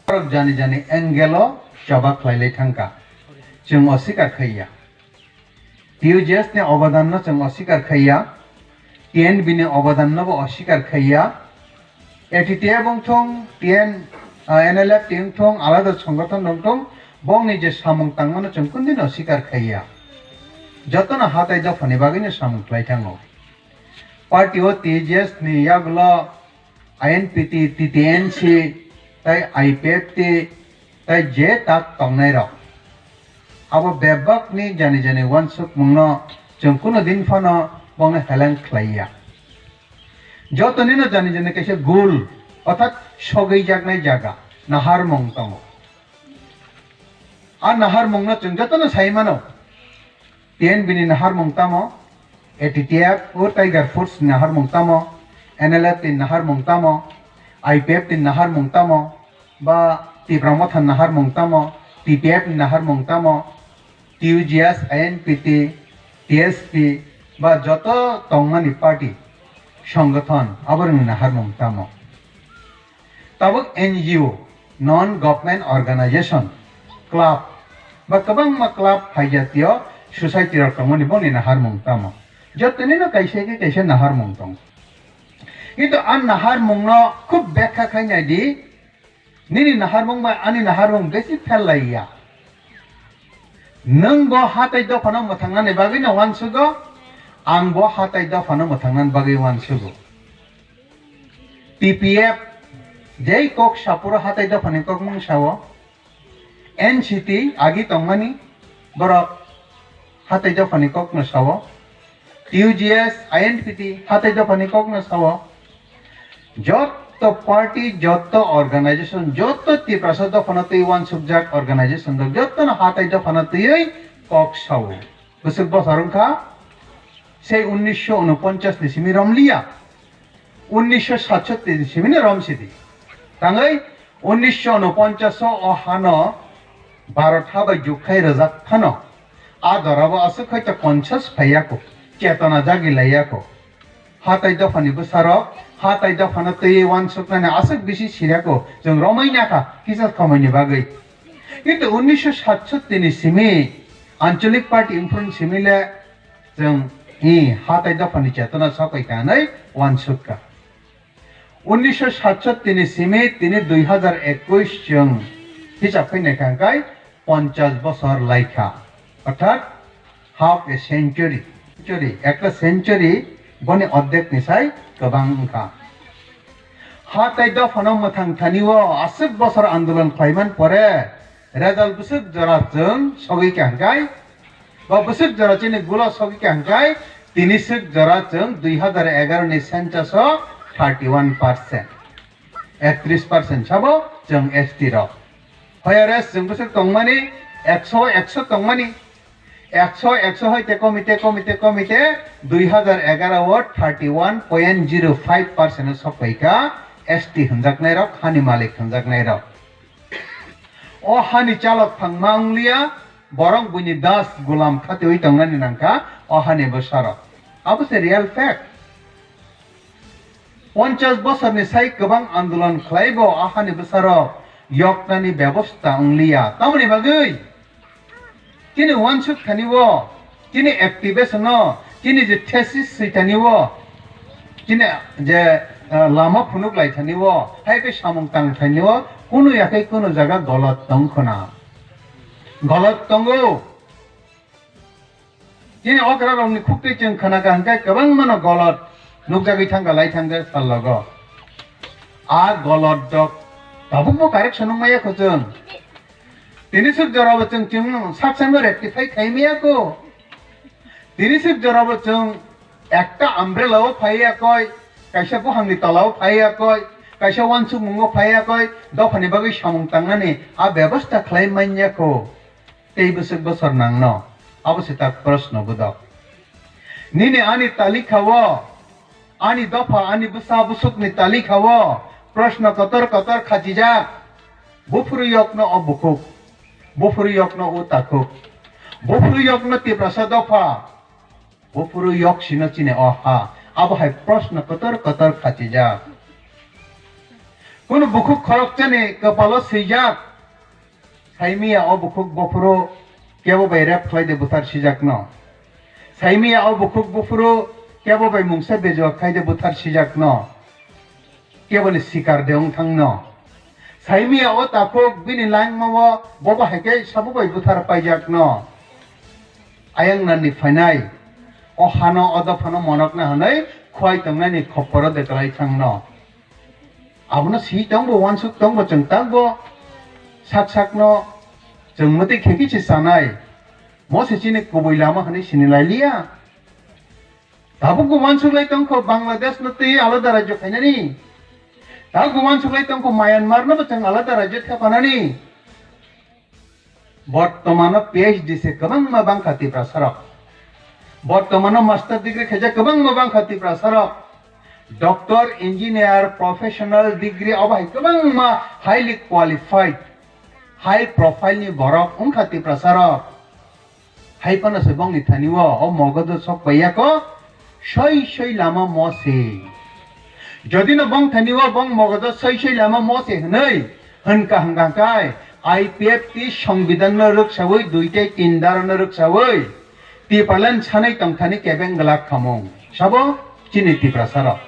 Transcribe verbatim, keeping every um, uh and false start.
Borok jani jani angle o choba khlailai thangkha. Chwng osikar khaiya. T U J S ni obodan no chwng osikar khaiya. T N B ni obodan no bo osikar khaiya. A T T F wngthung, T N, ah, N L F T wngthung, alada songothon wngthung, bongni je samung tangma no chwng kundin osikar khaiya. Jotono hatai dophani bagwino samung khlai thango. Party o T J S ni yagulo I N P T, T T N C, tai I P F T, tai je tak tongnai rok. Abo bebak ni jani jani uansukmung no chwng kuno din phano bongno heleng khlai ya. Joto nino jani jani kaisa goal, orthat sogwi jaknai jaga, naharmung tongo. A naharmung no chwng jotono sai mano. T N B ni naharmung tamo, A T T F, o Tiger Force ni naharmung tamo, N L F T ni naharmung tamo, I P F T ni naharmung tamo, ba Tipra Motha ni naharmung tamo, T P F ni naharmung tamo, T U J S, I N P T, T S P, ba joto tongmani party, songothon, aborokni naharmung tamo. Tabuk N G O, non government organization, club, ba kwbangma club phai jatiyo society rok tongmani bongni naharmung tamo. Jotonino kaisa khe kaisa naharmung tong. Kintu a naharmung no khub bekha khai nai di, nini naharmung bai ani naharmung besi phel lai ya. Nwng bo hatai dophano mwthangnani bagwi no uansugo, ang bo hatai dophano mwthangnani bagwi uansugo. T P F, jei kok sapuro hatai dophani kokmung sao, N C T agi tongmani borok hatai dophani kokno sao, T U J S, I N P T hatai dophani kokno sao, joto party, joto organization, joto Tiprasa dophano twi uansukjak organization rok jotono hatai dophano twiwi kok sao. Bwswk bosor wngkha, sei unnisho unoponchas ni simi romliya, unnisho satsotti ni simi no romsidi. Tangwi unnisho unoponchas o o hano Bharot ha bai jukkhai rwjak phano, a jora bo aswk hoito conscious phai ya kho, chetona jagi lai ya kho. Hatai dophani bwsarok, hatai dophano twiwi uansuknani aswk bisi siri ya kho, chwng romwi nakha kisa khomoini bagwi. Kintu unnisho satsotti ni simi, Anchalik Party wngphuru ni simi le chwng i hatai dophani chetona sopai kha hwnwi uansuk kha. Unnisho satsotti ni simi tini dui hazar ekush chwng hisab khe nai kha hwnkhe ponchas bosor lai kha. Orthat half a century, century, ekta century boni ordek ni sai kwbang wngkha. Hatai dophano mwthang thani o aswk bosor andolon khlaiman pore result bwswk jora chwng sogwi kha hwnkhe, ba bwswk jora chini gulo sogwi kha hwnkhe, tini swk jora chwng dui hazar egaro ni census o thirty one percent, ektris percent sabo chwng S T rok. Whereas chwng bwswk tongmani, ekso, ekso tongmani, ekso, ekso hoite komite, komite, komite, dui hazar egaro o thirty one point zero five percent o sokpai kha S T hwnjaknai rok, hani malik hwnjaknai rok. O hani chalok thangma wngliya, borok buini das gulam khatiwi tongnani nangkha o hani bwsarok. Abo se real fact. Ponchas bosorni sai kwbang andolon khlaibo a hani bwsarok yoknani bebosta wngliya. Tamoni bagwi? Chini uansuk thani o, chini activation no, chini je thesis swi thani o, chini je, eh, lama phunuk lai thani o, hai khe samung tang thani o, kunu ya khe kunu jaga golot tong khna. Golot tongo. Chini okra rokni khuktwi chwng khna kha hwnkhe kwbangma no golot nukjagwi thangkha lai thangkha sal logo. A golot rok tabukbo correction wngmaya kho chwng. Tini swk jorabo chwng chwng sak sangno rectify khai maya kho. Tini swk jorabo chwng ekta umbrella o phai ya koi, kaisa buhangni tola o phai ya koi, kaisa uansukmung o phai ya koi, dophani bagwi samung tangnani a bebosta khlai man ya kho. Tei bwswk bosor nangno? Abo se tak proshno bodok. Nini ani talikha o, ani dopha, ani bwsa bwswkni talikha o proshno kotor kotor khachijak. Buphuru yokno o bukhuk, buphuru yokno o takhuk, buphuru yokno Tiprasa dopha, buphuru yok sino chini o ha. Abo hai proshno kotor kotor khachijak. Kuno bukhuk khoroksa ni kapal wo swijak. Saimi ya o bukhuk buphuru kebo bai rape khlai de buthar sijak no. Saimi ya o bukhuk buphuru kebo bai mungsa bejua khai de buthar sijak no. Kebo ni sikar de ong thanng no. Saimi ya o takhuk bini langma wo bobo hai khe sabo bai buthar paijak no. Ayang nan ni phainai, o ha no, o dopha no monok na hwnwi khuai tongnai ni khopor wo de klai thanng no. Abo no si tong bo, uansuk tong bo, chwng tak bo sak sak no chwng mwtwi khe khe se chanai. Mo se chini kubui lama hwnwi sini lai liya. Tabuk bo uansuk lai tong kho Bangladesh no twi alada rajyo khainani. Tabuk bo uansuk lai tong kho Myanmar no bo chwng alada rajyo thephanani. Bortoman no P H D se kwbangma bangkha Tiprasa rok. Bortoman no master degree khaijak kwbangma bangkha Tiprasa rok. Doctor, engineer, professional degree abo hai kwbangma highly qualified, high profile ni borok wngkha Tiprasa rok. Hai phano se bongni thani wo o mogodo sok pai ya kho, soi soi lama mo se. Jodi no bong thani wo bong mogodo soi soi lama mo se hwnwi hwnkha hwnkha khai I P F T songbidan no rwksawi, dui tei tin dara no rwksawi Tipraland sanai tong thani kebeng glak khamung. Sabo chini Tiprasa rok.